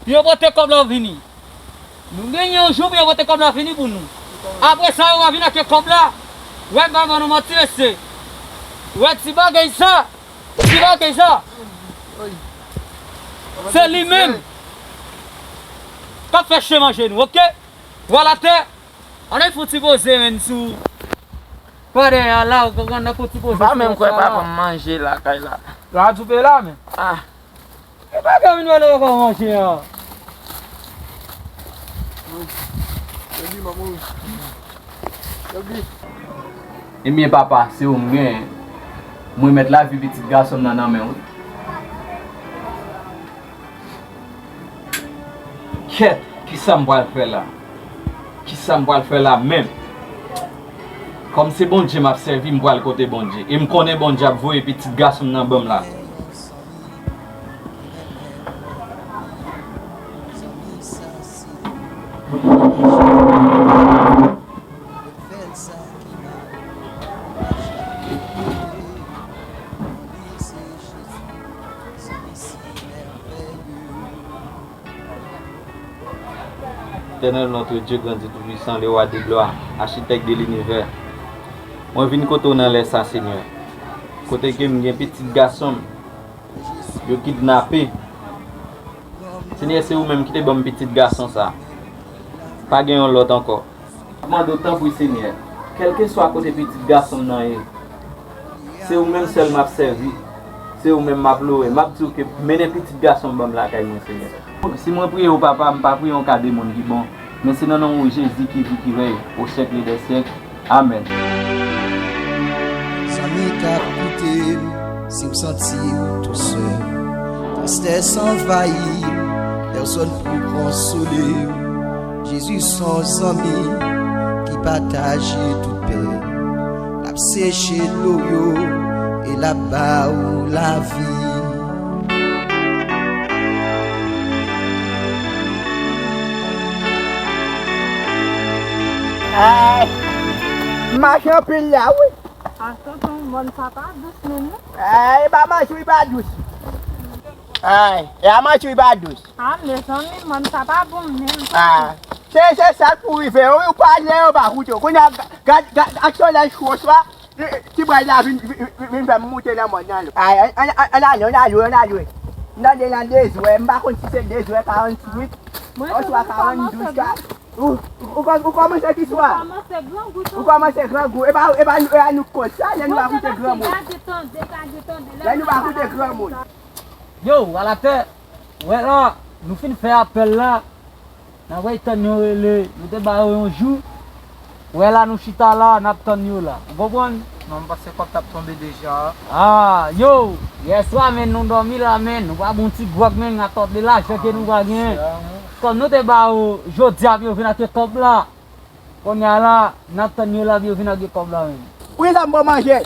pou yo pote kòb la vini. Nou genyen yon jou pou yo pote kòb la vini pou nou. Apre sa, yo va vin ak kòb la. Wè, m pa ban nou manti, mesye. Wè, ti bagay sa. Ti bagay sa. Se li menm k ap fè chen manje nou, oke? Vwalatè, ann fouti poze, menn, sou pa dèyè a la, ou konprann, nan fouti poze. M pa menm kwè papa m manje lakay la. La, di w pe la, men. Ah. E pa ka vin wè lè yo ka manje an. Ebyen, papa, se ou m genyen. Mwen met lavi pitit gason m nan nan men w, wi. Kèt, kisa m pral fè la? Kisa m pral fè la menm? Kòm se Bondye m ap sèvi, m pral kote Bondye. E m konnen Bondye ap voye pitit gason m nan ban m la. Éternel notre Dieu, grandi, tout puissant, le roi de gloire, architecte de l'univers. Mwen vin kote w nan lè sa, Senyè. Kote ke m gen pitit gason m, yo kidnape. Senyè, se ou menm ki te ban m pitit gason sa. Pa gen yon lòt ankò. M mande w tanpri, Senyè, kèlkeswa kote pitit gason m nan ye, se ou menm sèl m ap sèvi. Se ou menm m ap lore. M ap di w ke mennen pitit gason m ban m lakay mwen, Senyè. Si mwen priye w, Papa, m pa priye yon ka de moun ki bon, men se nan non w Jezi ki viv, ki rèy o syèk dè syèk. Amèn. Zanmi k ap koute m, si w santi w tou sèl, tristès anvayi w, pèsòn pou konsole w, Jezi s on zanmi ki pataje tout pèn. L ap seche dlo yo e l ap ba ou lavi. Ay, m mache anpil la, wi. A, tonton, mòn sa pa dous menm, non? Ay, e pa manch wi pa dous. Ay, e a manch wi pa dous. A, mezanmi, mòn sa pa bon menm, tonton. A, se, se sa k pou rive, wi, ou pale, yo pa koute w. Kounye a, gad, gad, ak solèy cho swa, ti bway la vin, vin, vin, vin fè m moute nan mòn nan, lou. Ay, an, an, an, ann ale, ann ale, ann ale. M tande nan dezwè, m pa konn si se dezwè karannwit, oswa karanndouz ka. Ou, ou, ou kò-, ou kòmanse ki swa? Ou kòmanse grangou, tonton. Ou kòmanse grangou. E pa, e pa nou, e a nou k koz sa, lè nou pa koute granmoun. Lè nou pa koute granmoun. Yo, alatè, wè la, nou fin fè apèl la, n a wè tann yo rele, nou te ba yo yon jou, wè la nou chita la, n ap tann yo la, ou konprann? Non, m panse kòb t ap tonbe deja. A, yo, yèswa, men nou dòmi la, men nou pa bon ti gwòg, men n a tòde lajan ke nou pa gen. Kòm nou te ba yo, jodi a pou yo vin ak kòb la. Kounye a la, n ap tann yo la pou yo vin ak kòb la menm. Poukisa m pran manje?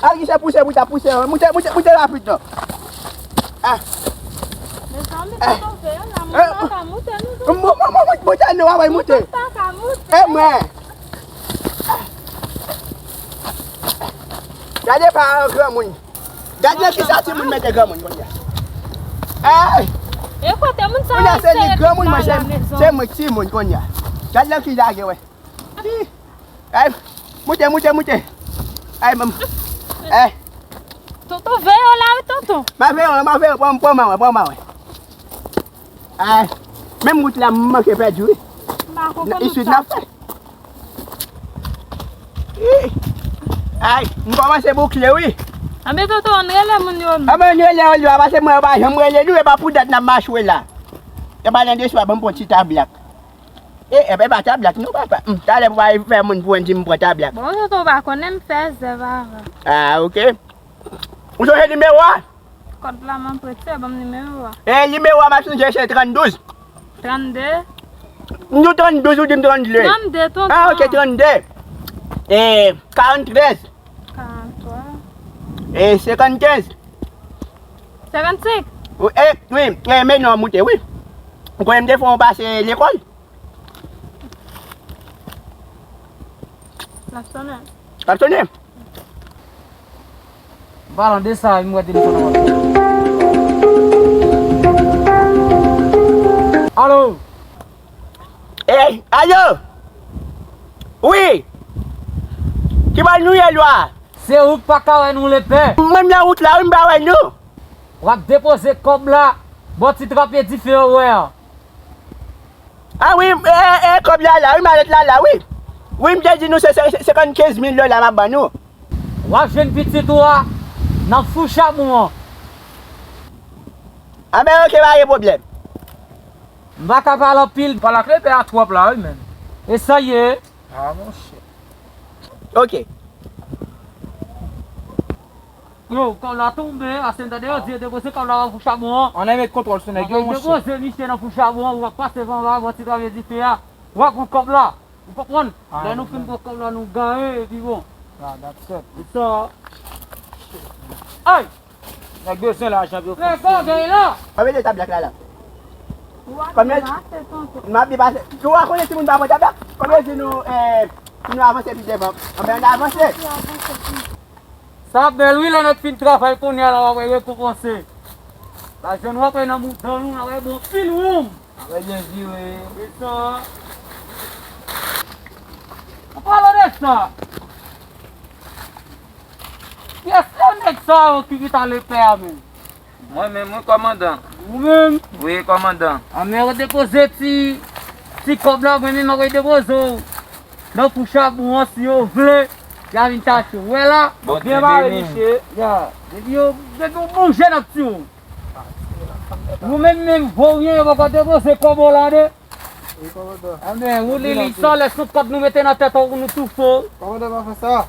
Al ki se pouse pou ta pouse, moute, moute, moute rapid non. Ah. Mezanmi, eh, tonton Veyo la, eh, mwen pa ka moute nou tou. Mwen, mwen, mwen, mwen, moute nou, wè, moute. Mwen pa ka moute. E mwen. Gade pa granmoun. Gad nan kisa timoun mete granmoun kounye a. Ay! E kote moun sa yo sere tout bagay la, mezanmi. Se mwen ki timoun kounye a. Gad nan ki lage, wè. Ay, moute, moute, moute. Ay, manman. Ay. Tonton Veyo la, wi, tonton. Ma Veyo, ma Veyo, pran, pran ma wè, pran ma wè. Ay, menm wout la, m manke pèdi, wi. M pa konn isit n ap fè. Ih! Ay, m kòmanse boukle, wi. Anben, tonton, ann rele moun yo, non. Anben, ann rele yo, pase mwen, yo pa janm rele nou, e pa pou dat n ap mache la. E pa nan deswa, ban m pran ti tablak. E, e, e pa tablak, non, papa. Hmm, talè pou pa fè moun pou di m pran tablak. Bon, tonton, ou pa konnen m fè zèv avan. Ah, ok. Ou sonje nimewo a? Kòd la m ap prete, ban m nimewo a. E, nimewo a m ap sonje se tranndouz. Trannde. Nou tranndouz ou di m trannde? Trannde, tonton. Ah, ok, trannde. E, karanntrèz. Karantwa. E, senkannkenz. Senkannsenk. Wi, e, wi, e, men non, moute, wi. Ou konnen m te fè w pase lekòl? L ap sonnen. L ap sonnen? Palan de sa, m wè telefòn nan. Alo? Ey, alo? Wi! Ki bò nou ye la? Se ou k pa ka wè nou, lepè. Mwen nan wout la, wi, m pa wè nou. W ap depoze kòb la bò ti trape dife yo wè an. Ah wi, e, e, e, kòb la la, wi, malèt la la, wi. Wi, m te di nou se, se, se senkannkenz mil dola m ap ban nou. W ap jwenn pitit ou a nan fou chabon an. Anben, ok, pa gen pwoblèm. M pa ka pale anpil. Pale ak lepè a twòp la, wi, menm. E sa ye. Ah, monchè. Ok. Yo, kòb la tonbe, ase m tande yo di yo depoze kòb la nan fou chabon an. Ann met kontwòl sou nèg yo, monchè. Depoze misye nan fou chabon an, ou ap pase van la, bò ti trape dife a. W ap pran kòb la. Ou konprann? Ah, lè nou fin pran kòb la, nou gaye, epi bon. Ah, that's it. E sa. Ay! Nèg bezwen lajan pou yo fè. Nèg bagay la. Anben, de tablak la la. Kòm yo di, m ap depase. Ou pa konnen timoun pa pran tablak? Kòm yo di nou, eh, pou nou avanse pi devan. Anben, ann avanse. Sa bèl wi, lè nèg fin travay kounye a la, w ap wè rekonpanse. Lajan nou ap wè nan mouda nou, n ap wè bon anpil woum. Mwen byen vire. An palan de sa, kiyès se nèg sa yo ki, ki ta lepè a menm? Mwen menm, wi, kòmandan. Ou menm? Wi, kòmandan. A, men ou depoze ti, ti kòb la, mwen menm, mwen depoze w nan fouch a bou an, si yo vle, y a vin chache w. Ou wè la? Bondye beni. Ya, depi yo, depi w bouje, n ap tiye w. Ou menm, menm, voryen, yo poko depoze kòb ou la, de. Wi, kòmandan. Anben, ou li li san lè sou kòd nou mete nan tèt ou pou nou toufe w. Kòmandan, pa fè sa.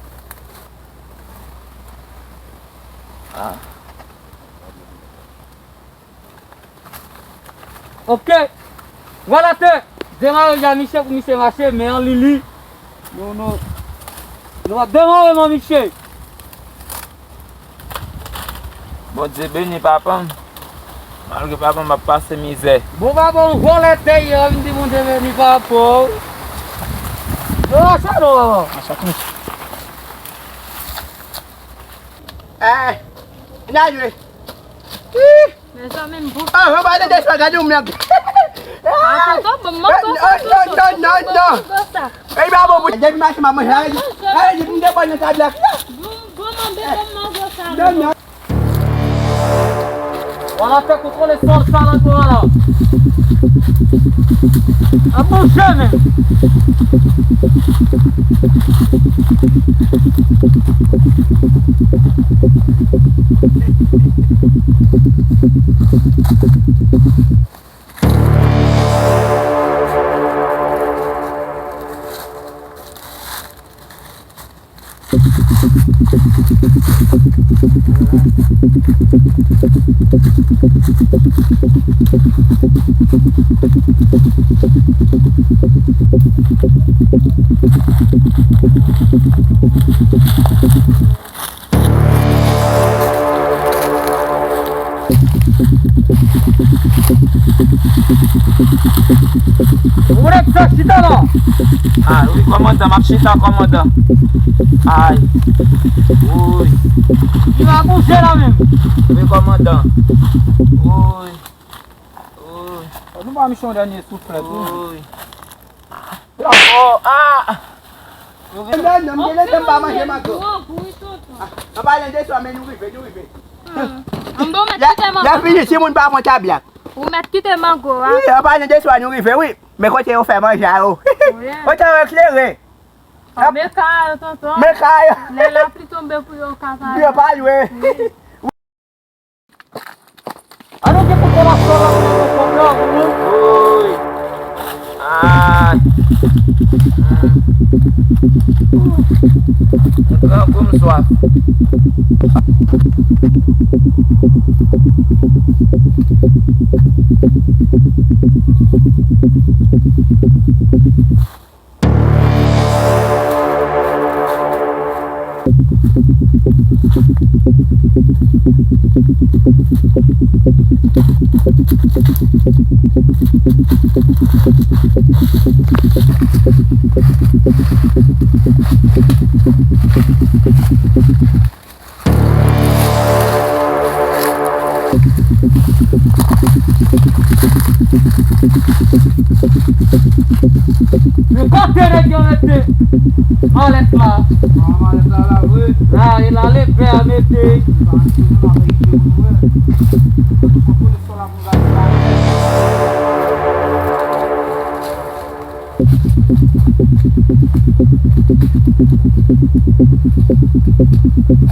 Ah. Ok. Vwala tè. Demare Jan Miche pou misye mache, men an li li. Nou, nou, nou ap demare, man Miche. Bondye beni papa m. Malgre papa m ap pase mizè. Bon, papa, yon vòlè tè ye, w ap vin di Bondye beni papa w. Yo, mache non, papa. Mache ak nou. Eh, n a jwe. Ih. Mezanmi, m pou... Ah, ou pa tande sa, gade yon mèg. Ah, tonton, bon, mwen, non, non, non, non. Ey, ba bon, pou depi maten, m ap manje. Ay, depi m depann nan tab la. Bon, bon, mwen, bon, mwen, sa. Non, non. Vwala, fè kontwole sòl sa nan kò a la. Ap bouje menm. Ou ret sa chita la. Ah, wi, kòmandan, m ap chita, kòmandan. Ay. Woy. Li pa bouje la menm. Wi, kòmandan. Woy. Woy. Nou ba misye yon dènye souflèt, wi. Woy. Oh, ah! Non, non, m gen lè m pa manje mango. Gwo bri, tonton. Ah, an palan de swa, men nou rive, nou rive. Ah, an bon, mèt kite mango. Lè fini, si moun pa pran tabyak. Ou mèt kite mango a. Wi, an palan de swa, nou rive, wi. Men kote yo fè manje a yo? Wi. Kote yo eklere? Ah, men kay yo, tonton. Men kay yo. Lè lapli tonbe pou yo ka pa. Yo pa lwe. Wi. Ann okipe kolasyon la pou nou pran kòb la, wi. Woy. Ay. Hmm. M grangou, m swaf. Men kote nèg yo mete malèt la? Ah, malèt la la vre. La, e la lepè a mete.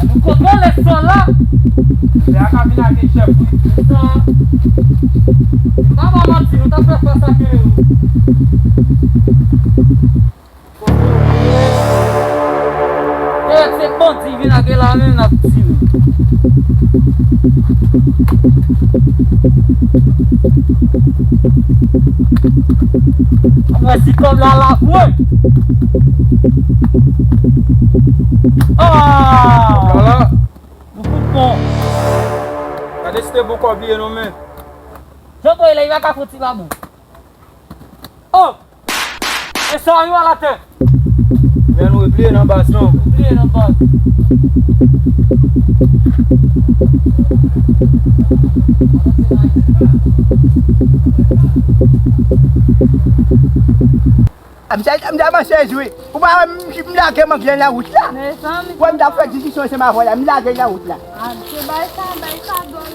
Ann kontwole sòl la. Lè a ka vin ak chèf, wi. Sa. M pa ba manti, nou t ap fè fas ak yo. Kote yo vire. E se bandi vin ak la menm n ap tire. Mwen si kòb la la vre. Ah! Kòb la la. Nou fout bon. Gade si te bon kòb li ye non men. Jan boy la, li pa ka fouti pa bon. Oh! E sa yo alatè. Men nou repliye nan baz lan. Repliye nan baz. M te, m te mache jwe. Ou pa wè m, m lage mank lan nan wout la. Mezanmi. Wè m t ap fè diskisyon ansanm avè w la, m lage l nan wout la. Ah, se bay sa, bay sa dòl.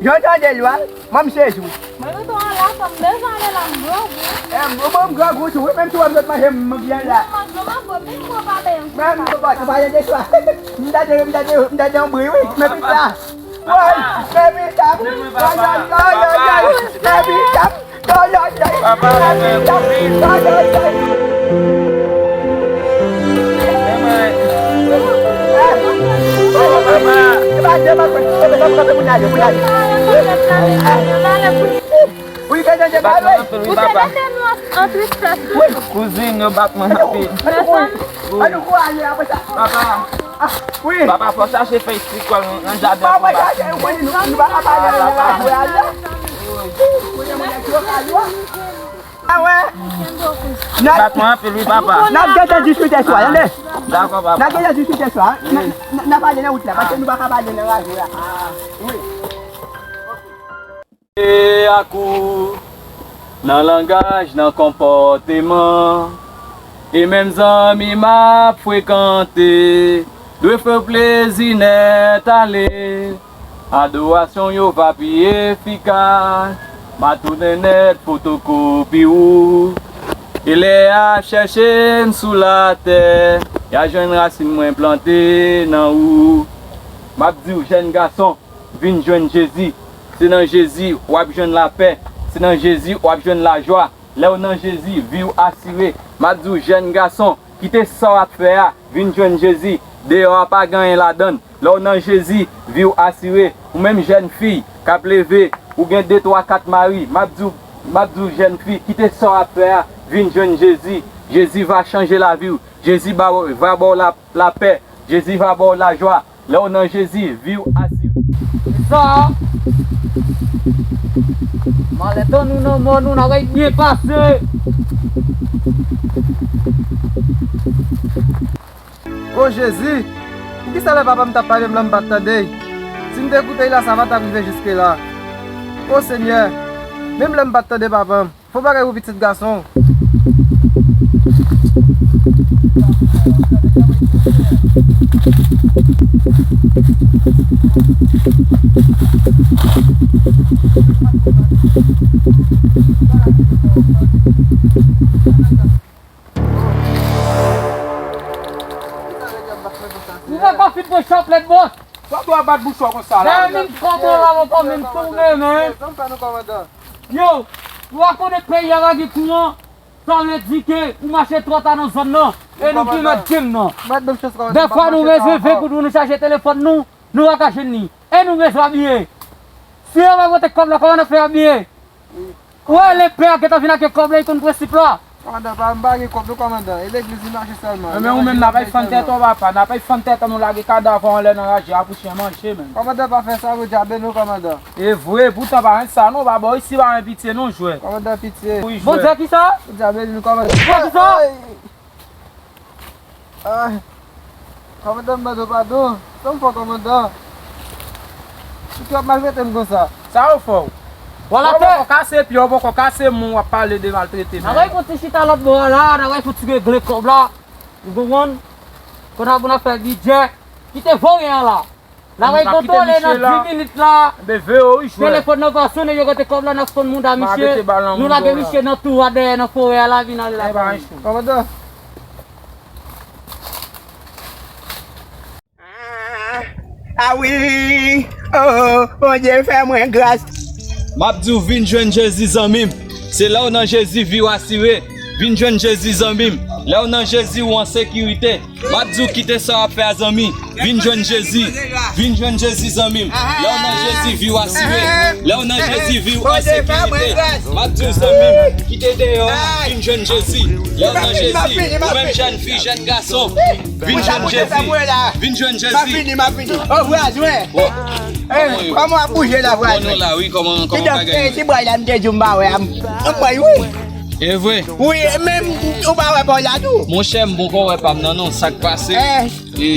Jan w tande l la, mwen m sezi wi. Mwen menm tou an la, fò m bezwen ale la, m grangou. E, m, m, m grangou tou wi, menm si w wè m sot manje mank lan la. Non, mank, non, mank, menm si w pa peye yon ti pa. Menm si w pa peye de swa. M tande, m tande, m tande yon bri wi, men pita. Woy, men pita. Woy, woy, woy, woy, woy, men pita. Papa, papa, papa. Kouzin, yo bat mwen anpil. Papa. Papa, fò chache fèy sikòl nan jaden pou bat. Bat mwen anpil wi, papa. N ap gentan diskite swa, tande? Dakò, papa. N ap gentan diskite swa. N, n, n ap ale nan wout la, paske nou pa ka pale nan radyo la. Wi. E ak ou, nan langaj, nan konpòteman, e menm zanmi m ap frekante, dwe fè w plezi nèt ale. Adorasyon yo va pi efikas. M a tounen nèt fotokopi ou. E lè y a chèche m sou latè, y a jwenn rasin mwen plante nan ou. M ap di w, jèn gason, vin jwenn Jezi. Se nan Jezi w ap jwenn lapè. Se nan Jezi w ap jwenn lajwa. Lè w nan Jezi, vi w asire. M ap di w, jèn gason, kite sa w ap fè a, vin jwenn Jezi. Deyò a pa gen anyen ladan l. Lè w nan Jezi, vi w asire. Ou menm jèn fi k ap leve, ou gen de, twa, kat mari, m ap di w, m ap di w, jèn fi, kite sa w ap fè a, vin jwenn Jezi. Jezi va chanje lavi w. Jezi ba w, va ba w la, lapè. Jezi va ba w lajwa. Lè w nan Jezi, vi w asire. Sa, malè tan nou nan mò nou, n a wè byen pase. O Jezi, poukisa lè papa m t ap pale m lan m pa t tande? Si m te koute l la, sa pa t ap rive jiske la. O Senyè, menm lè m pa t tande papa m, fè yon bagay pou pitit gason w. Ou pa ka fin pran chaplèt, bòs. Sa w ap bat bouch ou konsa la? Sa menm kòb ou la, mwen pa menm tounen, men. Sa w fè nou, kòmandan? Yo, ou a konnen peyi a pa gen kouran. Sa vle di ke ou mache twò ta nan zòn nan. E nou ki mèt di m nan. Dèfwa nou rezève pou nou chaje telefòn nou, nou pa ka jwenn li. E nou bezwen abiye. Si yo pa pote kòb la, kòman n ap fè abiye? Ou wè, lepè a gentan vin ak kòb la, li konn prensip la. Kòmandan, pa, m pa gen kòb non, kòmandan. E legliz li mache sèlman. Men ou menm, n ap fann tèt ou, papa. N ap fann tèt nou, lage kadav ou anlè nan raje a pou chen manje, menm. Kòmandan, pa fè sa, Bondye ap beni w, kòmandan. E vre, poutan pa gen sa non, papa. Isi pa gen pitye non, jwè. Kòmandan, pitye. Wi, jwè. Bondye kisa? Bondye ap beni nou, kòmandan. Bondye kisa? Ay. Kòmandan, m mande w padon. Sa m fè w, kòmandan? Poutèt w ap maltrete m konsa? Sa yo fè w? Wala, w poko kase pye, w poko kase men w ap pale de maltrete, men. N a wè pou ti chita lòt bò a la, n a wè pou ti regle kòb la. Ou konprann? Konn ap, konn ap fè bidjè. Kite voryen an la. N a wè kontwole nan di minit la. Telefòn nan pa sonnen, yo kote kòb la, n ap sonn mouda misye. Nou lage misye nan tou a dèyè nan forè a la, vin ale la. Kòmandan. Ah wi, oh, Bondye fè mwen gras. M ap di w, vin jwenn Jezi, zanmi m. Se lè w nan Jezi, vi w asire. Vin jwenn Jezi, zanmi m. Lè w nan Jezi, ou an sekirite. M ap di w, kite sa w ap fè a, zanmi. Vin jwenn Jezi. Vin jwenn Jezi, zanmi m. Lè w nan Jezi, vi w asire. Lè w nan Jezi, vi w an sekirite. M ap di w, zanmi m, kite deyò a, vin jwenn Jezi. Lè w nan Jezi, ou menm jèn fi, jèn gason, vin jwenn Jezi. Vin jwenn Jezi. M ap fini, m ap fini. O vwazwen. Kòman w ap bouje la, vwazwen? Kòman, kòman bagay yo? Ti bway la, m te di w m pa wè a, m pran l wi. E vre? Wi, men ou pa wè pa w la tou. Monchè, m poko wè pa m nan non, sa k pase? Eh. E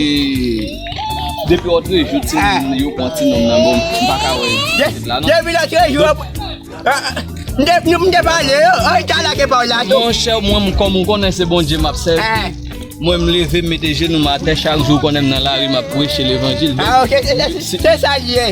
depi otrejou, ti moun yo pran ti nonm nan, bon, m pa ka wè pitit la non. Depi lotrejou, m te, m te pale, yo, oh, li ta lage pa w la tou. Monchè, mwen, m, kòm ou konnen se Bondye m ap sèvi. Eh. Mwen, m leve, m mete jenou m atè, chak jou ou konnen m nan lari, m ap preche levanjil. Ah, ok, se, se, se sa l ye.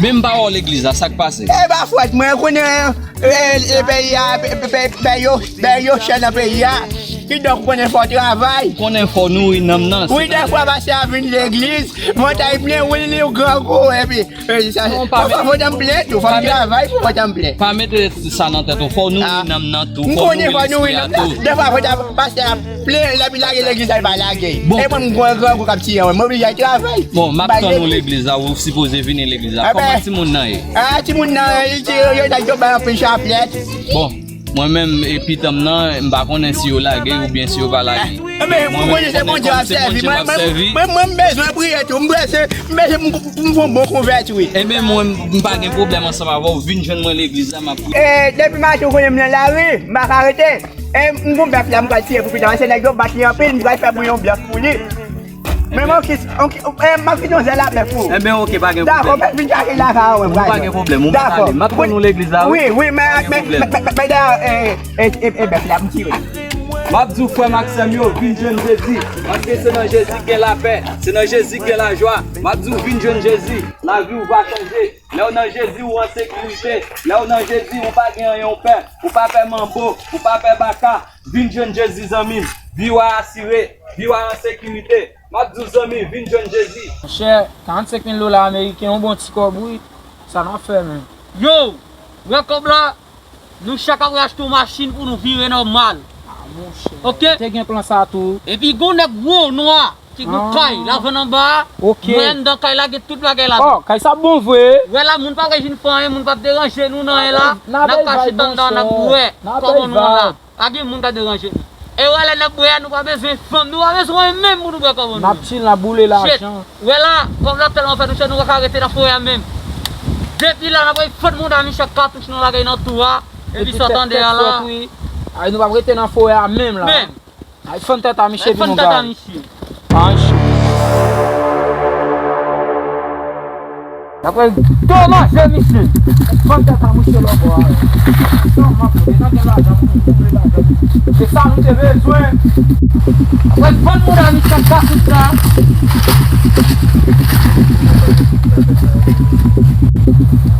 Men m pa wè w legliz la, sa k pase? E pa fòt mwen, konnen, e, e, peyi a, pe-, pe-, pe-, bè yo, bè yo chè nan peyi a. Kidonk, konnen fò travay. Konnen fò nouri nanm nan. Wi, dèfwa pastè a vin legliz, mwen ta plen wi li grangou, epi, e, sa, fò, fò, fò janm plen tou, fò m travay pou fò janm plen. Pa mete sa nan tèt ou, fò nouri nanm nan tou, fò nouri lespri a tou. Dèfwa fò ta pastè a plen, lè pi lage legliz la, li pa lage. Bon. E mwen, m gwo grangou k ap tiye mwen, m oblije al travay. Bon, m ap tann ou legliz la, ou sipoze vini legliz la. Kòman timoun nan ye? Ah, timoun nan, li ti, yo, yo, yo bay anpil chaplèt. Bon, mwen menm, e pitit mwen nan, m pa konnen si yo lage oubyen si yo pa lage. Enben, mwen konnen se Bondye m ap sèvi. Mwen, mwen, mwen, mwen bezwen priye tou. M bezwen, m bezwen pou m, pou m fè yon bon konvèti, wi. Enben, mwen, m pa gen pwoblèm ansanm avè w. Vin jwenn mwen legliz la, m ap priye. E, depi maten, ou konnen m nan lari, m pa ka rete. E, m gon bèf la, m pral tiye pou pita. Se nèg yo bat li anpil, m pral fè bouyon bèf pou li. Men m an kis, an ki-, e, m ap kite yon zèl a bèf pou ou. Enben, ok, pa gen pwoblèm. Dakò, bèf vin chache lakay ou, m pral. Pa gen pwoblèm, ou mèt ale. M ap tann ou legliz la, wi. Wi, wi, men, men, men, men, men, dayè, e, e, e, e, bèf la, m tire. M ap di w, frè m ak sè m yo, vin jwenn Jezi. Paske se nan Jezi k gen lapè, se nan Jezi k gen lajwa. M ap di w, vin jwenn Jezi. Lavi w va chanje. Lè w nan Jezi, ou an sekirite. Lè w nan Jezi, ou pa gen anyen w pè. Ou pa pè manbo, ou pa pè baka. Vin jwenn Jezi, zanmi m. Vi w a asire, vi w a an sekirite. M ap di w, zanmi, vin jwenn Jezi. Monchè, karannsenk mil dola ameriken, yon bon ti kòb, wi. Sa n ap fè, menm? Yo, wè kòb la? Nou chak ap achte yon machin pou nou vire nòmal. Ah, monchè. Ok? Te gen plan sa tou. Epi gon nèg wo nwa ki gon kay, lavann anba a. Ok. Mwen anndan kay la, gen tout bagay ladan. Oh, kay sa bon vre. Wè la, moun pa ka vin fè anyen, moun p ap deranje nou nan anyen la. N ap ka chita anndan, n ap bwè. Kòman nou an la? Pa gen moun k ap deranje nou. E wè lè n ap bwè a, nou pa bezwen fanm, nou pa bezwen anyen menm pou nou bwè kòb nou. N ap chill, n ap boule lajan. Wè la, kòb la tèlman fè nou chè, nou pa ka rete nan forè a menm. Depi la, n ap fè tout moun a Michel katouch nan lagay nan tou a. Epi sa w tande a la. Ay, nou p ap rete nan forè a menm la. Menm. Ay, fann tèt a misye epi nou gade. Ay, fann tèt a misye. Ay, chou. N ap pral domaje misye. Fann tèt a misye lòbò a. Sa m ap fè, nan gen lajan pou nou boule lajan. Se sa nou te bezwen. N ap pral vann moun a misye katouch la.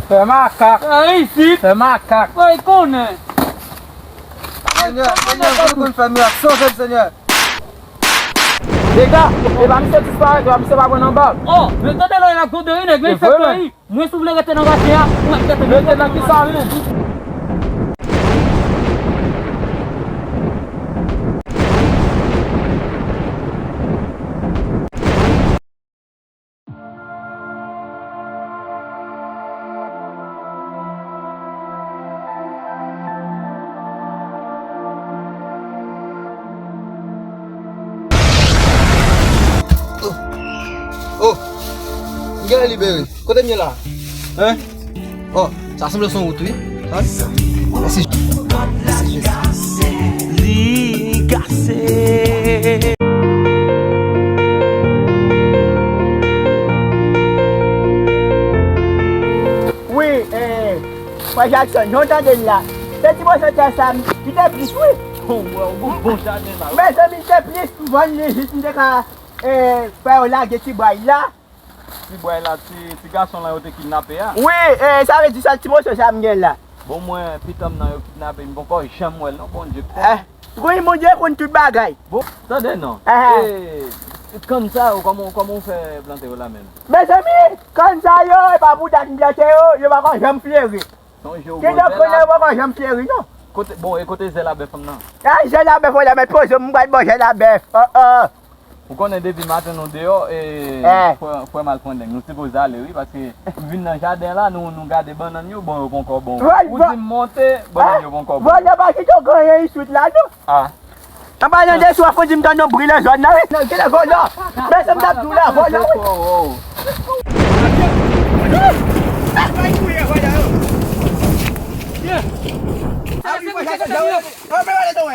Fè makak. Fè isit. Fè makak. Fè konnen. Senyè, Senyè, ou konn fè mirak, sove m, Senyè. Dega, e pa misye disparèt, e pa misye pa pran nan bal. Oh, men tande la, la gode wi, nèg, men fè peyi. Mwen si w vle rete nan katye a, ou mèt rete. Rete nan kisa menm? Oh, oh, m genlè libere. Kote m ye la? Hein? Oh, sa sanble son wout wi. Mèsi. Mèsi Jezi. Li kase. Wi, eh, Frè Jackson, jan w tande l la. Se ti moso tè sa m, li te plis wi. Bon, bon, bon jaden la wi. Mezanmi, li te plis, m vann li jis m te ka, eh, fè yo lage ti bway la. Ti bway la, ti, ti gason lan yo te kidnape a? Wi, eh, sa vle di sa ti moso sa m gen la. Bon, mwen, pitit m nan yo kidnape, m poko janm wè l non, Bondye. Eh, wi, Bondye konn tout bagay. Bon, tande non. Eh. Eh, kann sa yo, kòman, kòman w fè plante yo la menm? Mezanmi, kann sa yo, e pa pou dat m plante yo, yo poko janm fleri. Sonje w gon zè la. Kidnap konnen yo poko janm fleri non. Kote, bon, e kote zè labèf lan nan? A, zè labèf la, mèt poze m, m pral ba w zè labèf. Oh, oh. Ou konnen depi maten nou deyò, e, frè, frè m al pran deng. Nou sipoze ale wi, paske m vin nan jaden la, nou, nou gade bannann yo, bon, yo poko bon. Ou di m monte, bannann yo poko bon. Vòlè pa kite w gen anyen isit la non. Ah. Anba nan de swa fò di m tann yon bri nan zòn nan wi. Nan gen vòlè. Men se m t ap di w la, vòlè wi. Sa se Mwen chèche fanmi an.